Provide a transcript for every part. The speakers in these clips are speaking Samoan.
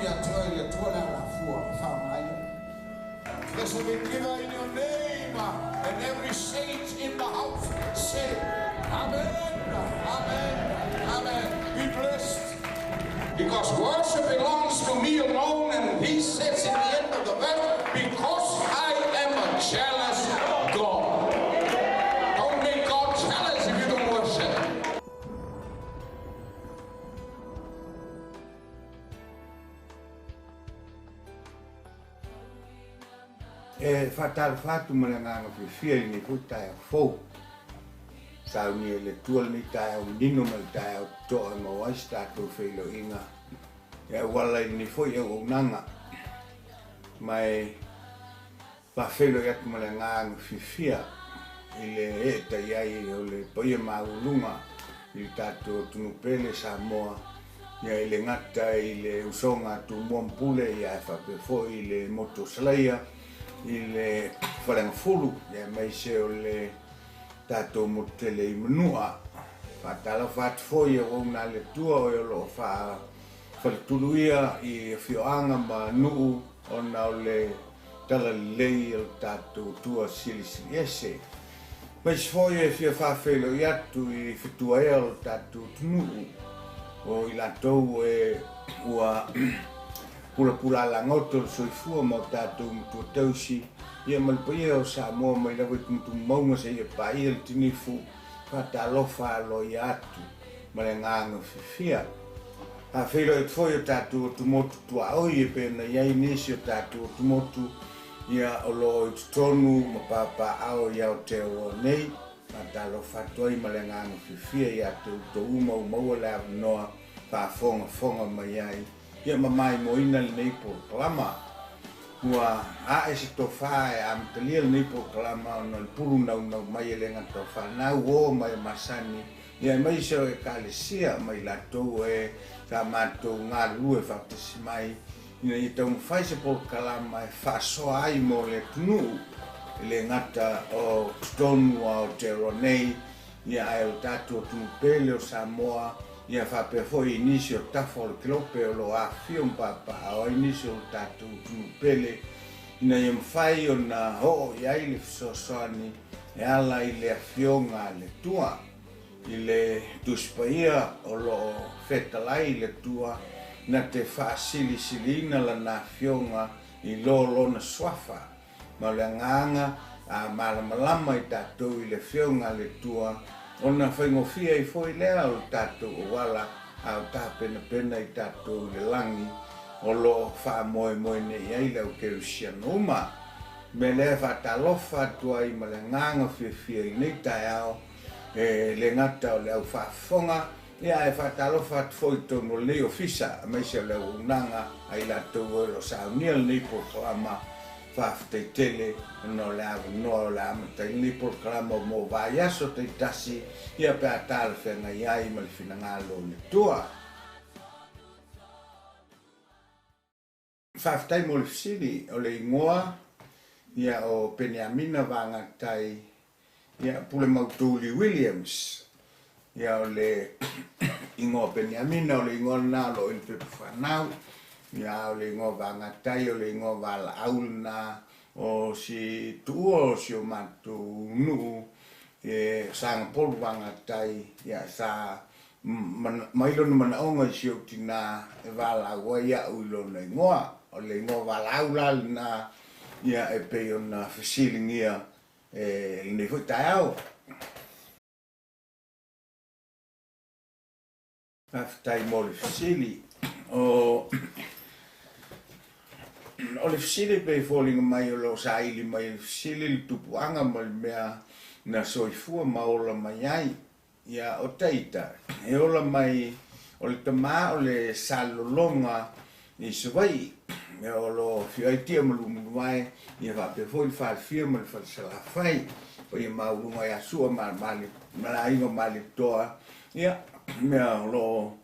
ia te oe le Atua le alafua e faaaoga ai oe. Blessed be given in your name, and every saint in the house say, Amen, Amen, Amen. Be blessed. Because worship belongs to me alone, and he says in the end of the verse, because I am a jealous God. Don't make God jealous if you don't worship. E faatalofa atu ma le agaga fiafia i lenei foi taeao fou. Saunia i le Atua lenei taeao manino ma le taeao totoa e maua ai se tatou feiloaiga e auala i lenei foi auaunaga. Ma e faafeiloai atu ma le agaga fiafia i le eetai ai o le paia maualuga i le tatou atunuu pele Samoa, ia e le gata i le usoga a Tumua ma Pule, ia ae faapea foi i le motu o Salaia, i le Faleagafulu, ia aemaise o le tatou motu tele i Manua. Faatalofa atu foi i auauna a le Atua o e o lo o faafaletuluia i afioaga ma nuu ona o le Talalelei o le tatou Atua Silisiliese. Aemaise foi e fia faafeiloai atu i fetuaea o le tatou atunuu, o i latou e ua pulapula alagoto le soifua ma o tatou matua tausi, ia ma le paia o Samoa mai lava i tumutumu mauga seia paia le tinifu, faatalofa aloaia atu ma le agaga fiafia. Faafeiloai atu foi o tatou atumotu tuaoi e pei ona i ai nisi o tatou atumotu ia o lo o i totonu ma papaaao i Aotearoa nei. Faatalofa atu ai ma le agaga fiafia ia te outou uma ua maua le avanoa faafogafoga mai ai ia ma maimoaina lenei polokalama. Ua ae se tofa e amatalia lenei polokalama ona o le pulu naunau mai e le gata o fanau, uo ma e masani Ia aemaise o Ekalesia ma i latou e sa matou galulue faatasi mai ina ia taumafai se polokalama e faasoa ai mo le atunuu, e le gata o totonu o Aotearoa nei, ia ae o le tatou atunuu pele o Samoa, ia faapea foi i nisi o tafa o le kelope o lo o afifio ma papaaao ai nisi o le tatou atunuu pele, ina ia mafai ona oo i ai le fesoasoani e ala i le Afioga a le Atua. I le Tusi Paia o lo o fetalai i le Atua na te faasilisiliina Lana Afioga i lo Lona Suafa, ma o le agaga a malamalama i tatou i le Afioga a le Atua, ona faigofie ai foi lea o le tatou auala a o tapenapena i tatou i le lagi o lo o faamoemoe nei ai le au Kerisiano uma. Mea lea e faatalofa atu ai ma le agaga fiafia i lenei taeao, e le gata o le au faafofoga, ia ae faatalofa atu foi i totonu o lenei ofisa, aemaise o le auaunaga a i latou o lo o saunia lenei polokalama. Faafetai tele ona o le avanoa o le a amata ai lenei polokalama mo vaiaso taitasi, ia pe a talafeagai ai ma le finagalo o le Atua. Faafetai mo le fesili. O le igoa ia o Peniamina Vagatai ia Pulemautu Lee Williams. Ia o le igoa Peniamina o le igoa lena o lo o i le pepa fanau. Ia a o le igoa Vagatai o le igoa valaau lena o si tuua o si o matou nuu e Sagapolu Vagatai ia sa Mai lona manaoga i si ou tinā e valaau ai iaʻu i lona igoa. O le igoa valaau la lenā ia e pei ona fesiligia e lenei foi taeao. Faafetai mo le fesili. O o le fesili e pei e foliga mai o lo o saili mai e le fesili le tupuaga ma le mea na soifua ma ola mai ai. Ia, o Taita, e ola mai, o le tama o le Salelologa i Savaii, mea o lo o afio ai Tia ma Lumuluae, ia faapea foi le Falefia ma le Falesalafai, paia maualuga ia Sua ma le aiga o Malietoa, ia, mea o lo o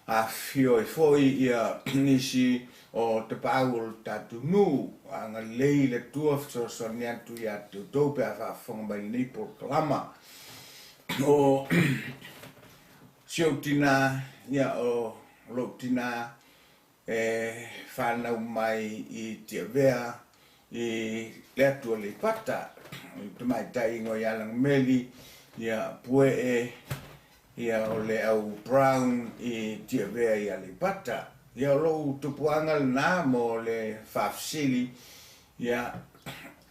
afifio ai foi ia nisi o tapaau o le tatou nuu, agalelei le Atua fesoasoani atu ia te outou pe a faafofoga mai i lenei polokalama. O si ou tina, ia, o lou tina, e fanau mai i Tiavea i le atu Aleipata, i le tamaitai igoa ia Lagameli, ia Puee, ia o le au Brown i Tiavea i Aleipata. Ia o lou tupuaga lena mo le faafesili, ia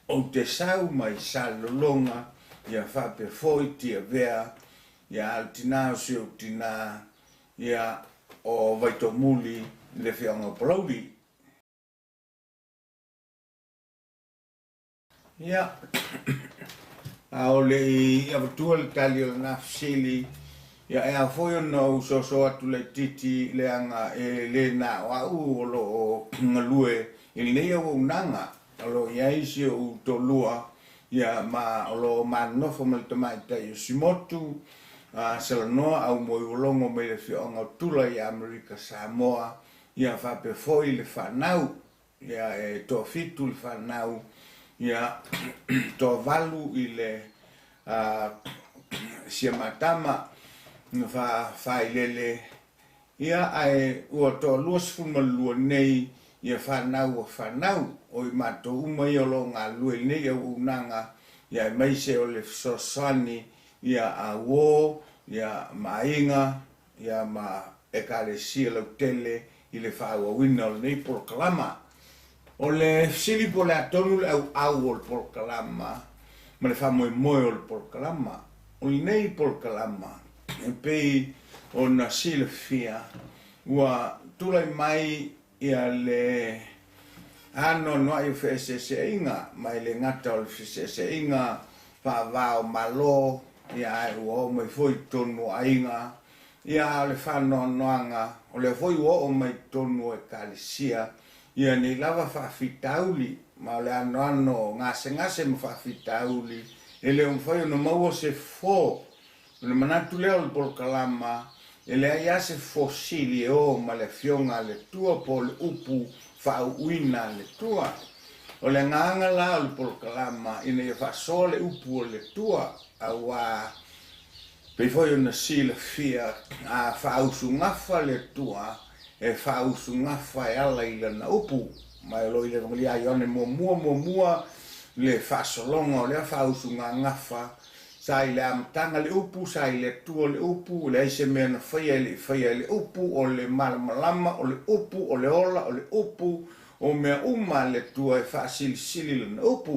ou te sau mai Salelologa, ia faapea foi Tiavea, ia a o le tina o si ou tina, ia o Vaitomuli i le afioaga o Palauli. Ia, a o le i avatua le tali o lena fesili, ia e ao foi ona ou soso atu laitiiti leaga e le na o au o lo o galue i lenei auaunaga, o lo o i ai si ou toalua, ia ma o lo o manonofo ma le tamaitai o Simotu, a Salanoa Aumoiuologo mai le afioaga o Tula i Amerika Samoa, ia faapea foi le fanau. Ia e toafitu le fanau, ia toavalu i le siamatama na faailele, ia ae ua toalua 12 nei ia fanau ua fanau, o i matou uma ia o lo o galulue i lenei auaunaga, ia aemaise o le fesoasoani ia a uo, ia ma aiga, ia ma Ekalesia lautele i le faaauauina o lenei polokalama. O le fesili po o le a tonu le auau o le polokalama ma le faamoemoe o le polokalama. O lenei polokalama e pei ona silafia ua tulai mai ia le anoanoai o feeseeseaiga, ma e le gata o le feseeseaiga faava o Malo, ia ae ua oo mai foi i totonu o aiga, ia a o le faanoanoaga, o lea foi ua oo mai i totonu o Ekalesia, ia nei lava faafitauli, ma o le anoano o gasegase ma faafitauli, e le o mafai ona maua se fofo. Ona manatu lea o le polokalama, e leai lava se fosili e o ma le Afioga a le Atua po o le upu faauuina a le Atua. O le agaga la o le polokalama ina ia faasoa le upu o le Atua, aua pei foi ona silafia a faausugafa le Atua, e faausugafa e ala i Lana upu. Ma o lo o i le Evagelia a Ioane muamua muamua le faasologa o lea faausugagafa. Sa i le amataga le Upu, sa i le Atua le Upu, e leai se mea na faia e le i faia e le Upu, o le malamalama, o le Upu, o le ola, o le Upu, o mea uma a le Atua e faasilisili Lana Upu.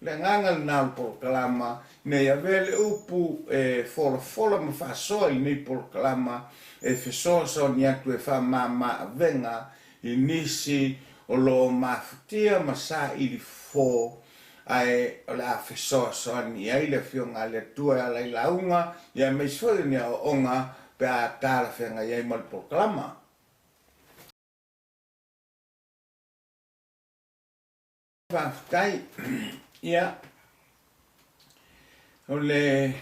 O le agaga lena o le polokalama, ina ia avea le Upu e folafola ma faasoa i lenei polokalama e fesoasoani atu e faamama avega i nisi o lo o mafutia ma saili fofo ae o le a fesoasoani i ai le Afioga a le Atua e ala i lauga, ia aemaise foi o ni aoaoga pe a talafeagai ai ma le polokalama. Faafetai. Ia, o le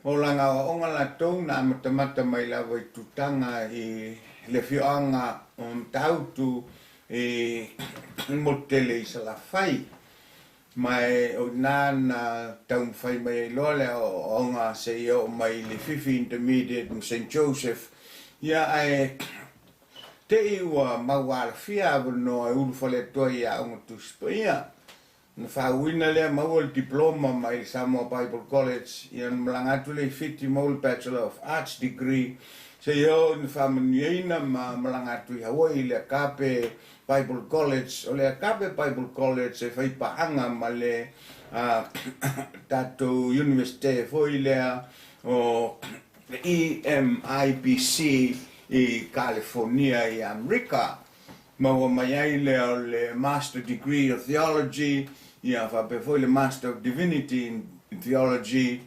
olaga aoaoga latou na amatamata mai lava i tutaga i le afioaga o Matautu i le motu tele i Salafai. Ma e o ina na taumafai mai ai loa le aoaoga seia oo mai i le Fifi Intermediate ma Saint Joseph. Ia ae te i ua maualafia avanoa e ulufale atu ai i Aoga Tusi Paia. Na faauuina lea maua le Diploma mai le Samoa Bible College, ia na malaga atu lea i Fiti maua le Bachelor of Arts Degree, seia oo ina faamanuiaina ma malaga atu i Hawaii i le Agape Bible College. O le Agape Bible College e fai paaga ma le tatou Universite foi lea o EMIBC i Kalifonia i Amerika. Maua mai ai lea o le Master Degree of Theology, ia faapea foi le Master of Divinity in Theology,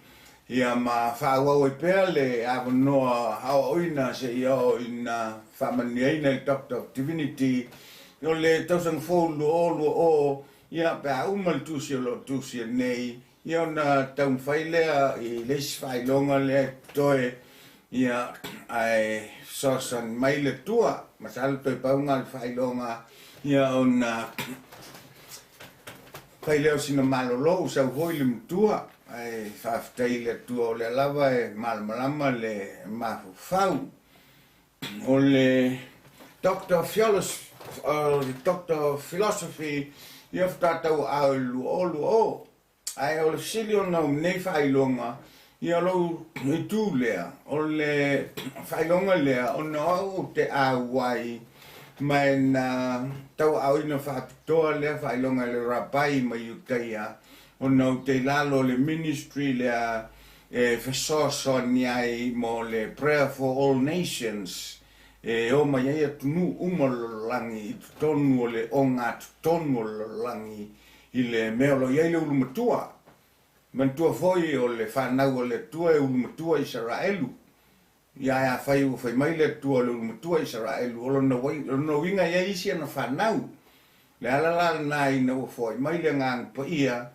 ia ma faaauau ai pea le avanoa aoaoina seia oo ina faamanuiaina i le Doctor of Divinity. O le tausaga fou 2020, ia pe a uma le tusi o lo o tusia nei, Ia ona taumafai lea i le isi faailoga lea e totoe, ia, ae fesoasoani mai le Atua. Masalo toe pau lena o le faailoga, ia ona fai lea o sina malolo ua sau foi le matua, ae faafetai i le Atua o lea lava e malamalama le mafaufau. O le. Doctor of Doctor of Philosophy, ia faatoa tauaao i le 2020. Ae o le fesili ona o lenei faailoga, ia o lou itu lea, o le faailoga lea ona o au ou te auai ma e na tauaaoina faapitoa lea faailoga e le Rabai mai Iutaia ona ou te i lalo o le ministry lea e fesoasoani ai mo le Prayer for All Nations e o mai ai atunuu uma o le lalolagi i totonu o le ogatotonu o le lalolagi i le mea o lo o i ai le ulu matua. Manatua foi o le fanau a le Atua e ulu matua Isaraelu. Ia ae afai ua fai mai le Atua o le ulu matua Isaraelu, o lona lona uiga e i ai isi ana fanau. Le ala la lena ina ua foai mai le Agaga Paia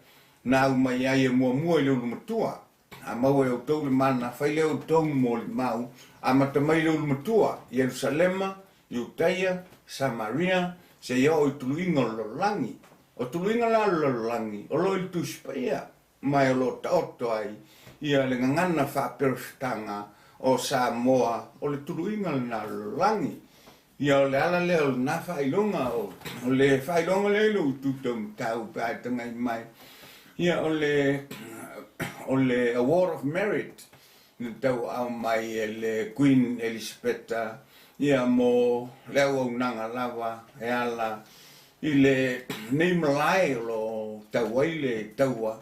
na aumai ai e muamua i le ulu matua. A maua e outou le mana, fai lea outou molimau, amata mai le ulu matua, Ierusalema, Iutaia, Samaria, seia oo i tuluiga o le lalolagi. O tuluiga la o le lalolagi, o lo o i le Tusi Paia, ma e o lo o taoto ai ia le gagana faaperofetaga o Samoa, o le tuluiga lena o le lalolagi. Ia o le ala lea o lena faailoga, o le faailoga lea i lou itu taumatau pe a e tagai mai, ia o le, o le Award of Merit na tauaao mai e le Queen Elisapeta ia mo le auaunaga lava e ala i le nei malae o lo o tau ai le taua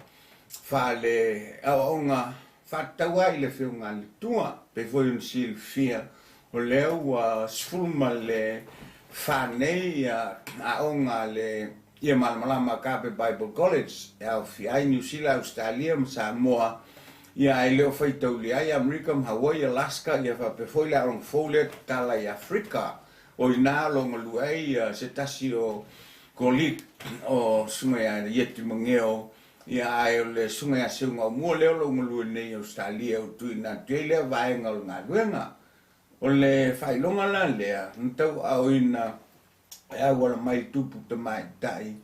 faale aoaoga faatatau ai i le Afioga a le Atua. Pei foi ona silafia o lea ua 14 nei aoga a le Ia Malamalama Agape Bible College e aofia ai Niu Sila, Ausetalia ma Samoa, ia ae le o faitaulia ai Amerika ma Hawaii, Alaska, ia faapea foi le aoga fou lea tatala i Afrika. O i ina o lo o galue ai se tasi o colleague o Susuga ia Ieti Mageo, ia ae o le Susuga ia Seuga Aumua lea o lo o galue nei i Ausetalia ua tuuina atu ai lea vaega o le galuega. O le faailoga la lea na tauaaoina e auala mai i tupu tamaitai,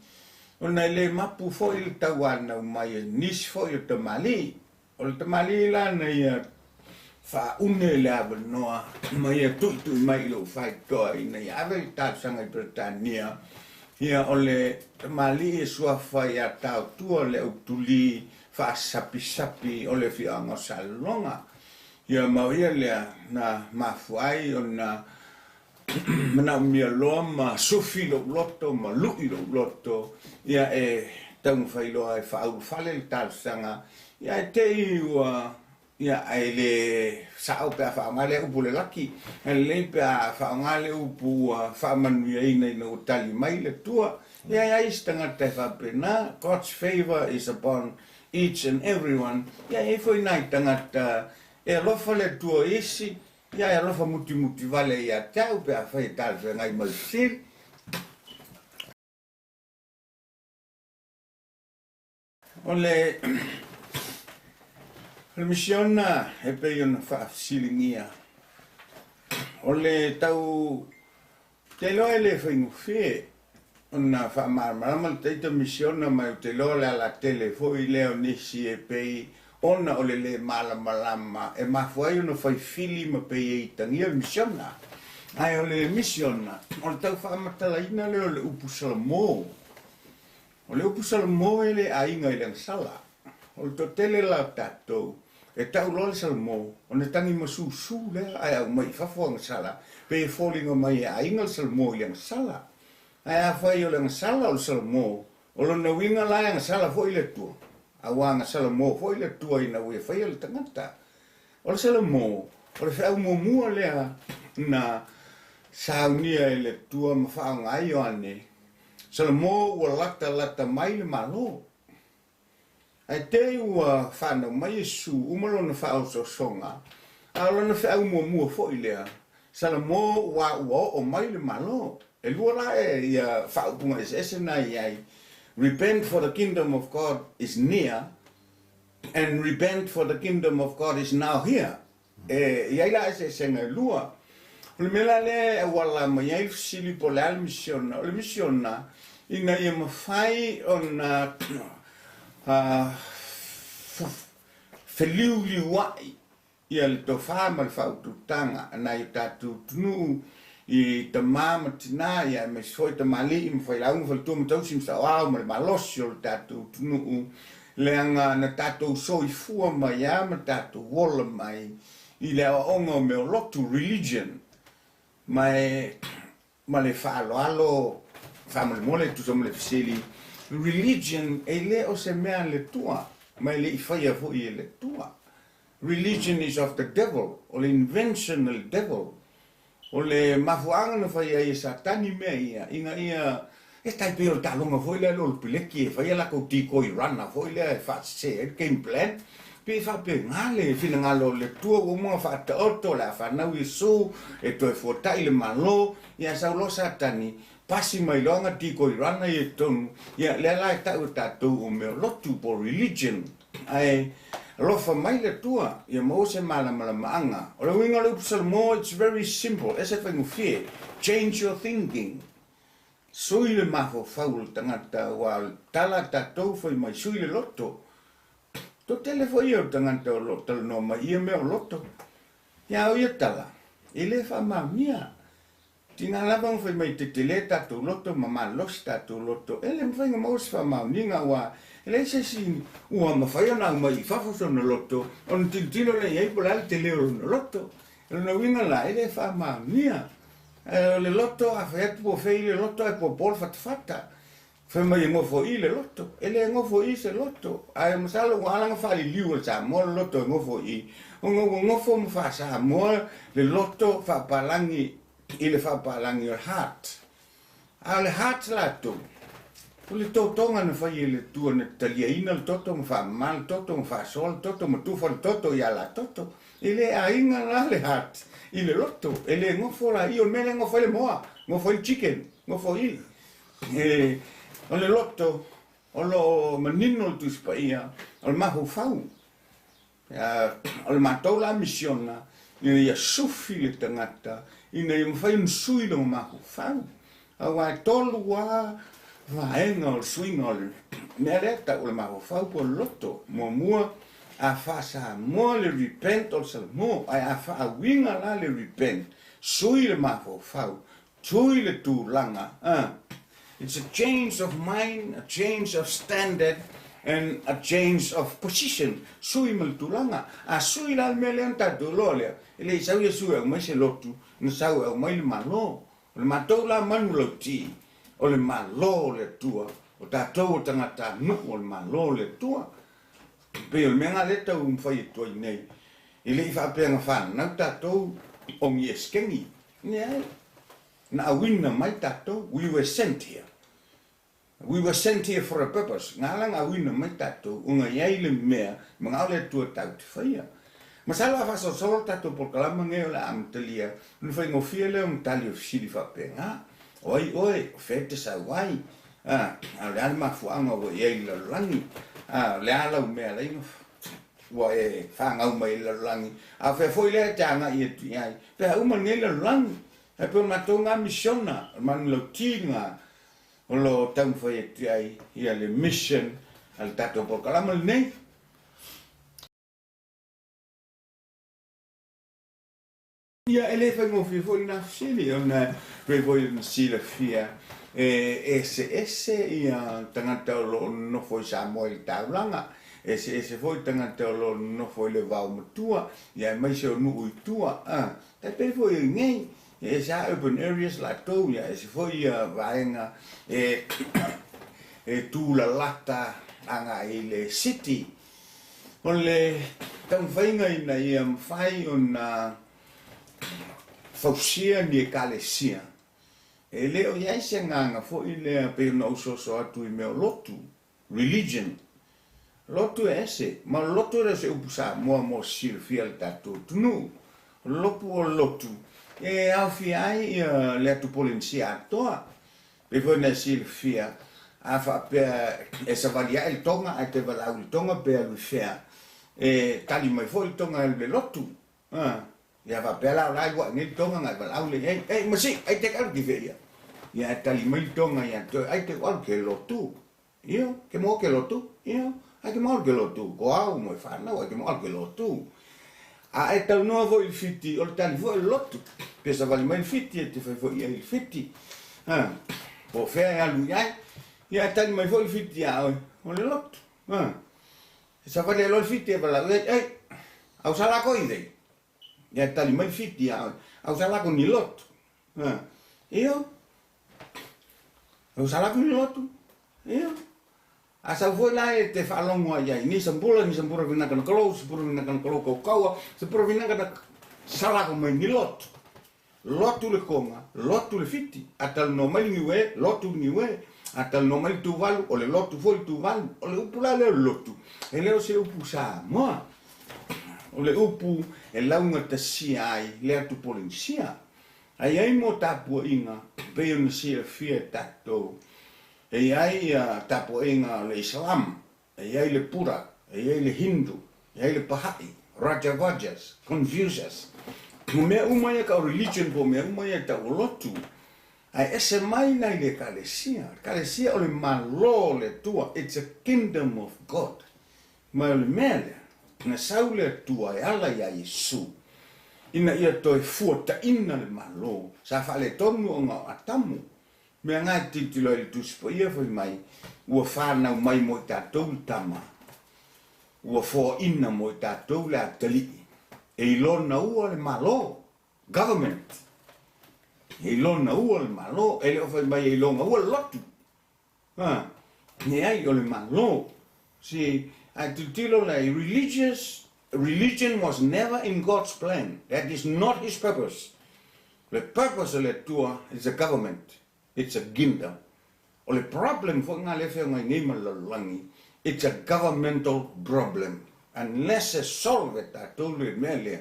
ona e le mapu foi le tauanau mai e nisi foi o tamalii. O le tamalii la na ia faaune le avanoa ma ia tuitui mai i lou faitoa ina ia ave le talosaga i Peretania, ia o le tamalii e suafa ia Taotua le autulī faasapisapi o le afioaga o Salelologa. Ia ma o ia lea na mafua ai ona manaomia loa ma sufi lou loto ma lui lou loto, ia e taumafai loa e faaulufale le talosaga, ia e te i ua, ia ae le sao pe a faaaoga lea upu o le laki, ae lelei pe a faaaoga le upu ua faamanuiaina ina ua tali mai le Atua. Ia e ai se tagata e faapena, God's favour is upon each and everyone, ia e i ai foi nai tagata e alofa le Atua i isi, Ia e alofa mutimuti vale ia te au pe afai e talafeagai ma le fesili. O le o le misiona e pei ona faafesiligia, o le tau te iloa e le faigofie ona faamalamalama le taita misiona mai ou te iloa o le alatele foi lea o nisi e pei ona o le lē malamalama e mafua ai ona fai fili ma pei e itagia le misiona. Ae o le misiona, o le tau faamatalaina lea o le upu Salamo. O le upu Salamo e le aiga i le agasala. O le toatele la o tatou, e tau loa le Salamo, ona tagi masusu lea ae aumai i fafo agasala, pei e foliga mai e aiga le Salamo i le agasala. Ae afai o le agasala o le Salamo, o lona uiga la e agasala foi le Atua, aua agasala-mo foi le Atua ina ua ia faia le tagata. O le Salamo, o le feau muamua lea na saunia e le Atua ma faaaoga ai Ioane, Salamo ua latalata mai le Malo. Ae te i ua fanau mai Iesu uma lona faaosoosoga, a o lona feau muamua foi lea, Salamo ua ua oo mai le Malo. E lua la e ia faaupuga eseese na i ai, Repent for the kingdom of God is near and repent for the kingdom of God is now here. E i ai la eseesega e lua. O le mea la lea e auala mai ai le fesili po o le a le misiona, o le misiona ina ia mafai ona feliuliuai ia le tofa ma le faaututaga a nai o tatou atunuu i tama ma tina, ia aemaise foi tamalii ma failauga, faletua ma tausi ma saoao ma le malosi o le tatou atunuu, leaga na tatou soifua mai lava ma tatou ola mai i le aoaoga o mea o lotu, religion, ma e ma le faaaloalo faamolemole e tusa ma le fesili, religion e le o se mea a le Atua, ma e le i faia foi e le Atua. Religion is of the devil, o le invention a le devil. O le mafuaaga na fai ai e Satani mea ia, ina ia, e tai pei o le taaloga foi lea o le peleki e fai a latou decoy runner foi lea e faasese ai le game plan. Pei e faapena le finagalo o le Atua ua uma ona faataoto, o le a fanau Iesu, e toe fuatai le Malo, ia sau loa Satani, pasi mai loa ana decoy runner ia i totonu, ia lea la e tau e tatou o mea o lotu po o religion. Ae alofa mai le Atua ia maua se malamalamaaga. O le uiga o le upu Salamo, it's very simple, ese faigofie, change your thinking. Sui le mafaufau o le tagata aua o le tala a tatou fai mai sui le loto. Toatele foi ia o tagata o lo o talanoa mai i ia mea o loto. Ia o ia tala, e le faamaonia. Tiga lava ona fai mai tetele tatou loto ma malosi tatou loto, e le mafai ona maua se faamaoniga aua e leai se isi ua mafai ona aumai i fafo sona loto ona tilotilo lea i ai po o le a le tele o lona loto. O lona uiga la, e le faamaonia. O le loto, a fai atu po o fea i le loto ae popo le fatafata. Fai mai e nofo i le loto. E le nofo i se loto. Ae masalo ua ala ona faaliliu e le Samoa le loto e nofo i, ona ua nofo ma faa-Samoa le loto faapalagi i le faapalagi o le heart. A o le heart latou, o le totoga na fai e le Atua na taliaina le toto ma faamama le toto ma faasoa le toto ma tufa le toto ia la toto. E le aiga la le heart i le loto. E le nofo la i, o le mea lea e nofo ai le moa, nofo ai le chicken, nofo i. E, o le loto, o lo o manino le Tusi Paia, o le mafaufau. O le matou la misiona, ina ia sufi le tagata, ina ia mafai ona sui lona mafaufau. Aua e tolu lava vaega o le suiga o le mea lea e tau o le mafaufau po o le loto. Muamua, a faa-Samoa le repent o le Salamo, ae a faauiga la le repent, sui le mafaufau, Tui le tulaga, a. It's a change of mind, a change of standard and a change of position. Sui ma le tulaga. A sui la le mea lea ona tatou iloa lea, e le i sau Iesu e aumai se lotu, na sau e aumai le Malo. O le matou la manulauti, o le Malo o le Atua, o tatou o tagatanuu o le Malo o le Atua. E pei o le mea lena lea e taumafai atu ai nei, e le i faapea na fanau tatou o ni esekeni. Leai. Na auina mai tatou, we were sent here. We were sent here for a purpose. Na ala na auina mai tatou, ona i ai le mea, manao le Atua tatou te faia. Masalo a faasolosolo le tatou polokalama nei o le a amatalia, ona faigofie lea ona tali o fesili faapena. O ai oe? O fea e te sau ai? A, a o le a le mafuaaga ua i ai i le lalolagi? A, o le a lau mea alai na Ua e fanau mai i le lalolagi, a o fea foi lea e te agai atu i ai, pe a uma lenei lalolagi? Ae pei o le matou lena misiona, o le manulauti lena o lo o taumafai atu i ai ia le mission a le tatou polokalama lenei. Ia, e le faigofie foi lena fesili, ona e pei foi ona silafia e eseese ia tagata o lo o nonofo i Samoa i le taulaga, eseese foi tagata o lo o nonofo i le vaomatua, ia aemaise o nuu i tua, a, tai pei foi o i nei, e ese lava urban areas latou, ia ese foi ia vaega e e tūlalata agai i le city. O le taumafaiga ina ia mafai ona fausia ni Ekalesia, e le o i ai se agaga foi lea pei ona ou soso atu i mea o lotu, religion. Lotu e ese, ma o le lotu e le o se upu Samoa mo se silafia a le tatou atunuu. O le lopu o le lotu e aofia ai ia le atu Polenisia atoa. Pei foi ona e silafia, a faapea e savali ae le toga ae toe valaau i le toga pe alu i fea, e tali mai foi le toga e alu i le lotu. A, ia faapea la o la e lua'i nei le toga na e valaau lea i ai, Ei, masi, ai te alu ki fea ia? Ia e tali mai le toga ia te oe, ai te alu ke lotu. Io, ke moa ke lotu. Io, ai ke moa ke lotu. Ko au mo e whanau, ai ke moa ke lotu. A e talanoa foi i le Fiti, o le tali foi o le lotu. Pe savali mai le Fiti, e te fai foi i ai i le Fiti. A, po o fea e alu i ai. Ia e tali mai foi le Fiti ia oe, o le lotu. A, e savali ai loa le Fiti e valaau i ai, Ei, au salako i nei. Ia e tali mai le Fiti ia oe, au salako ni lotu. A, io, au salako ni lotu. Io, A sau foi la e te faalogo ai ai, ni sambula, ni sambura vinaka na kalou, sambura vinaka na kalou kaukaua, sambura vinaka na salako mai ni lotu. Lotu le Konga, lotu le Fiti, a talanoa mai le Niue, lotu le Niue, a talanoa mai le Tuvalu, o le lotu foi le Tuvalu. O le upu la lea o le lotu, e le o se upu Samoa. O le upu e laugatasia ai le atu Polenisia. A i ai mo tapuaiga, pei ona silafia e tatou, E i ai ia tapuaiga o le Islam, e i ai le Buddha, e i ai le Hindu, e i ai le Baha'i, Rajavajas, Confucius. O mea uma ia tau religion po o mea uma ia tau o lotu, ae ese mai nai le Ekalesia. Ekalesia o le Malo o le Atua, it's a kingdom of God. Ma o le mea lea, na sau le Atua e ala iā Iesu, ina ia toe fuataina le Malo, sa faaletonu ona o Atamu. Mea nga e tilotilo ai le Tusi Paia fai mai, Ua fanau mai mo i tatou le Tama, ua foaina mo i tatou le Atalii, e i lona ua le Malo, government, e i lona ua le Malo, e le o fai mai e i lona ua le lotu. Ha, leai, o le Malo. See, ae tilotilo la i religious, religion was never in God's plan, that is not his purpose. O le purpose o le Atua is a government, it's a kingdom. O le problem foi nga lea e feagai nei ma le lalolagi, it's a governmental problem. Unless e solve e tatou le mea lea,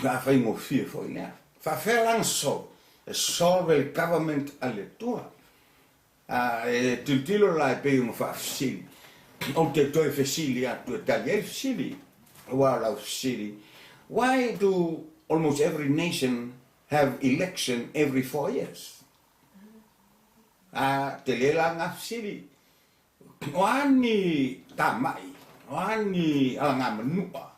a faigofie foi lea. Faafefea la ona solve? E solve e le government a le Atua. A e tilotilo la e pei ona faafesili, ou te toe fesili atu e tali ai le fesili, aua o lau fesili, Why do almost every nation have election every 4 years? A tele la nga fesili. O a ni tamai, o a ni alagamanua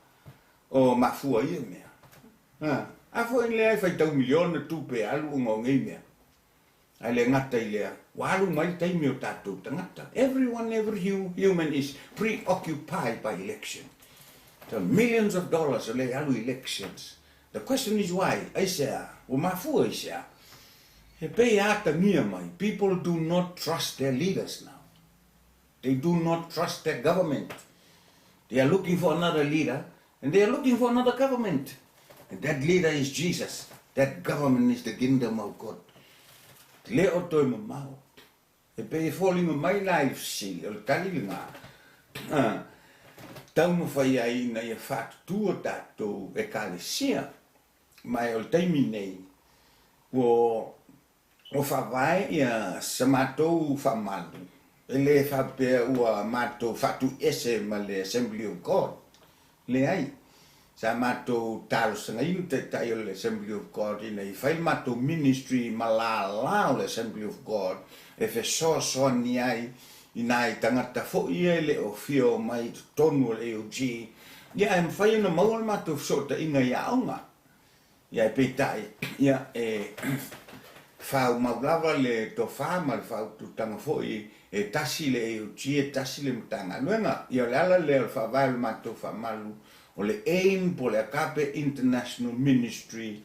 o mafua ia mea? A foi lea e faitau miliona tupe e alu ona o nei mea. Ae le gata i lea, ua alu mai le taimi o tatou tagata. Everyone, every human is preoccupied by election. The millions of dollars o lea e alu i elections. The question is why? Aisea? Ua mafua aisea? E pei e atagia mai, people do not trust their leaders now. They do not trust their government. They are looking for another leader and they are looking for another government. And that leader is Jesus. That government is the kingdom of God. Le o toe mamao. E pei e foliga mai la i le fesili, o le tali lena, taumafai ai ina ia faatutua tatou Ekalesia. Ma o le taimi nei, ua Ua faavae ia sa matou faamalu, e le faapea ua matou faatuiese ma le Assembly of God. Leai. Sa matou talosagaina taitai o le Assembly of God ina ia fai le matou ministry ma lala o le Assembly of God e fesoasoani ai i nai tagata foi ia e le o fia omai i totonu o le AOG, ia ae mafai ona maua le matou fesootaiga i aoga. Ia ae peitai, ia e faaumau lava le tofa ma le faaututaga foi e tasi le AOG, e tasi le Matagaluega. Ia o le ala lea o le faavae o le matou faamalu o le aim po o le Agape International Ministry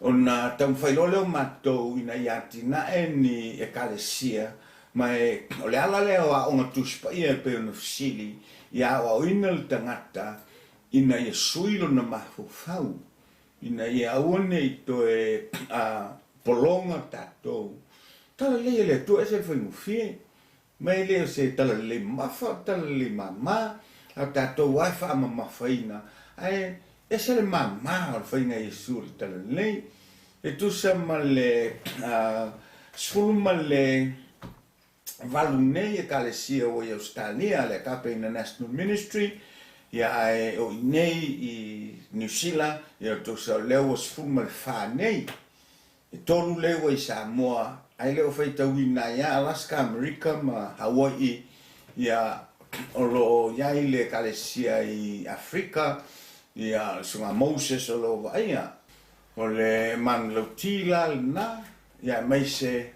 ona taumafai loa lea o matou ina ia atinae ni Ekalesia ma e o le ala lea o Aoga Tusi Paia e pei ona fesili ia aoaoina le tagata ina ia sui lona mafaufau ina ia aua ne i toe pologa tatou. Talalelei e le Atua ese le faigofie, ma e le o se talalelei mamafa, o le talalelei mama, a o tatou lava e faamamafaina, ae ese le mama o le faiga e Iesu o le talalelei. E tusa ma le 18 nei Ekalesia ua i Ausetalia, le Agape International Ministry, ia ae o i nei i Niu Sila, ia tusa o lea ua 14 nei. E tolu lea ua i Samoa, ae le o faitauina ai lava Alaska, Amerika ma Hawaii, ia o lo o i ai le Ekalesia i Afrika, Ia, le susuga Moses o lo o vaaia. O le manulauti la lena, ia aemaise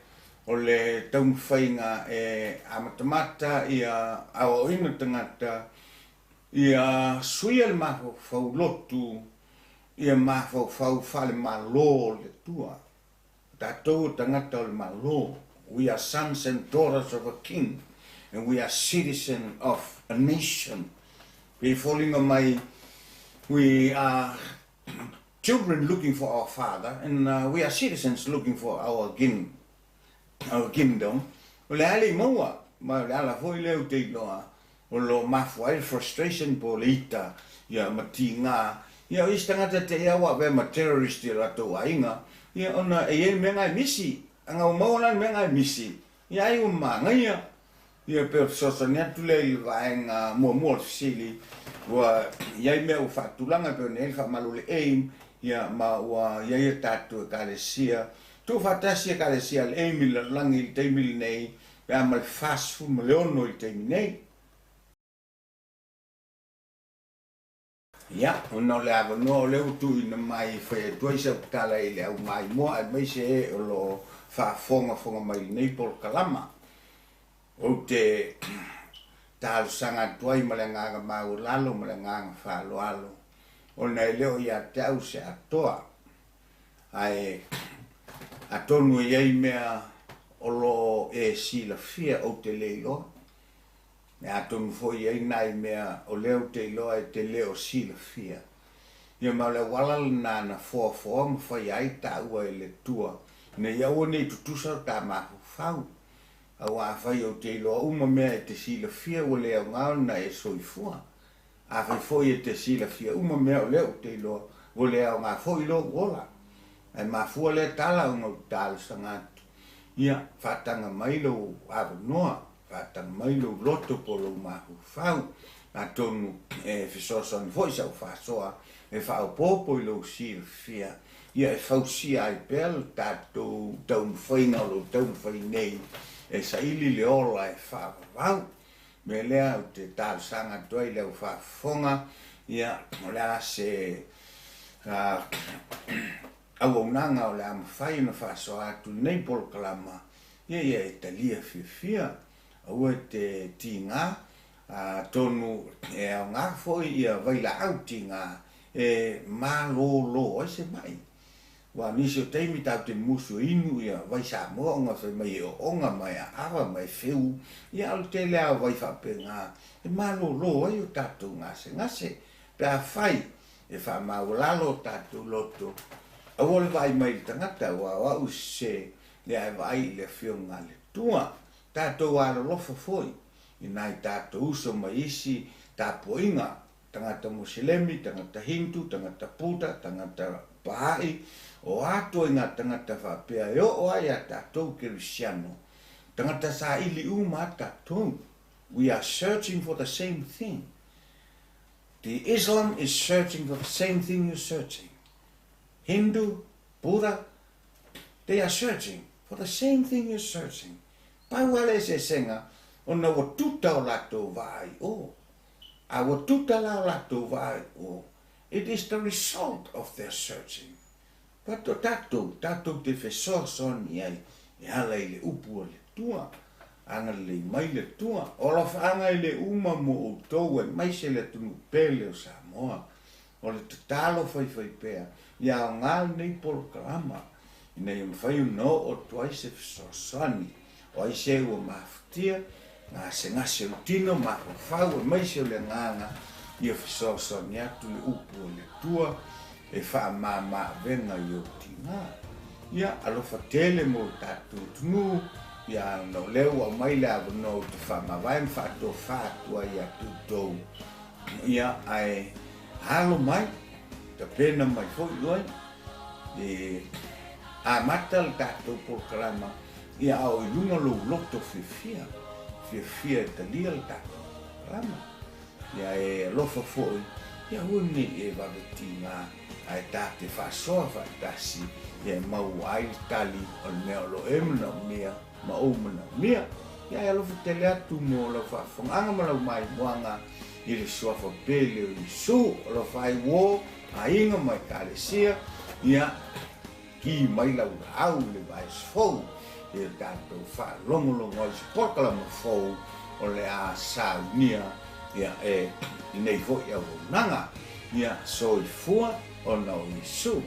o le taumafaiga e amatamata ia aoaoina tagata ia suia le mafaufau lotu ia mafaufau faale-Malo o le Atua. O tatou o tagata o le Malo, we are sons and daughters of a king and we are citizen of a nation. Pei e foliga mai we are children looking for our father and we are citizens looking for our our kingdom. O le a le i maua, ma o le ala foi lea ou te iloa o lo o mafua ai le frustration po o le ita ia ma tiga ia o isi tagata te i a ua avea ma terrorist i o latou aiga ia ona e i ai le mea na e misi a na ua maua la le mea na e misi ia ai ua manaia ia pei o le fesoasoani atu lea i le vaega muamua o le fesili ua i ai mea ua faatulaga pei ona i ai le faamalu o le AIM ia ma ua i ai a tatou ekalesia tuufaatasi ekalesia a le AIM i le lalolagi i le taimi lenei pe a ma le 46 i le taimi nei. Ia, ona o le avanoa o lea ua tuuina mai e fai atu ai sau tala i le au maimoa aemaise e o lo o faafogafoga mai i lenei polokalama. Ou te talosaga atu ai ma le agaga maualalo ma le agaga faaaloalo ona e le o ia te au se atoa. Ae atonu e i ai mea o lo o e silafia ou te le iloa, me atonu foi e i ai nai mea o lea ou te iloa e te le o silafia. Ia ma o le auala lena na foafoa ma faia ai taua e le Atua, ina ia aua ne i tutusa o ta mafaufau. Aua afai ou te iloa uma mea e te silafia ua le aoga ona e soifua. Afai foi e te silafia uma mea o lea ou te iloa, ua le aoga foi lou ola. Ae mafua lea tala ona ou talosaga atu, ia, faataga mai lou avanoa, faataga mai lou loto po o lou mafaufau, atonu e fesoasoani foi sau faasoa e faaopoopo i lou silafia, ia e fausia ai pea le tatou taumafaiga o lo o taumafai nei e saili le ola e faavavau. Mea lea ou te talosaga atu ai i le au faafofoga, ia, o le a se auaunaga o le a mafai ona faasoa atu i lenei polokalama, ia, ia e talia fiafia. Aua e te tiga, atonu e aoga foi ia vailaau tiga e malōlō ai se maʻi. Aua o nisi o taimi tatou te musu e inu ia vai Samoa ona fai mai e ooga ma e aava ma e feu, ia a o le tele lava o vai faapena e malōlō ai o tatou gasegase. Pe afai e faamaualalo o tatou loto, aua le vaai mai i le tagata, aua o au e sese, ia ae vaai i le Afioga a le Atua. Tatou alolofa foi i nai tatou uso ma isi tapuaiga tagata Muselemi, tagata Hindu, tagata Buddha, tagata Baha'i, o a ituaiga tagata faapea e oo ai a tatou Kerisiano, tagata saili uma a tatou. We are searching for the same thing. The Islam is searching for the same thing you're searching. Hindu, Buddha, they are searching for the same thing you're searching. Pau lava le eseesega ona ua tuta o latou vaai o. A ua tuta la o latou vaai o, it is the result of their searching. But o tatou, tatou te fesoasoani ai e ala i le upu a le Atua. Agalelei mai le Atua. O alofaaga e le uma mo outou aemaise le atunuu pele o Samoa. O le tatalo faifaipea ia aoga lenei polokalama ina ia mafai ona oo atu ai se fesoasoani. O ai se ua mafutia, gasegase o le tino, mafaufau aemaise o le agaga ia fesoasoani atu le upu a le Atua e faamama avega i ou tiga. Ia alofa tele mo le tatou atunuu, ia ona o lea ua aumai le avanoa ou te faamavae ma faatofa atu ai ia te outou. Ia ae alo mai, tapena mai foi oe e amata le tatou polokalama ia a o i luga lou loto fiafia, fiafia e talia le tatou polokalama. Ia e alofa foi, ia aua ne i e vave tiga ae ta te faasoa faatasi ia e maua ai le tali o le mea o lo o e manaomia ma ou manaomia. Ia e alofa tele atu mo lau faafofogaaga ma lau maimoaga. I le Suafa pele o Iesu. Alofa ai uō aiga ma Ekalesia, ia ki mai lau laau i le vaiaso fou ia tatou faalogologo ai i se polokalama fou o le a saunia ia e lenei foi auaunaga. Ia soifua ona o Iesu.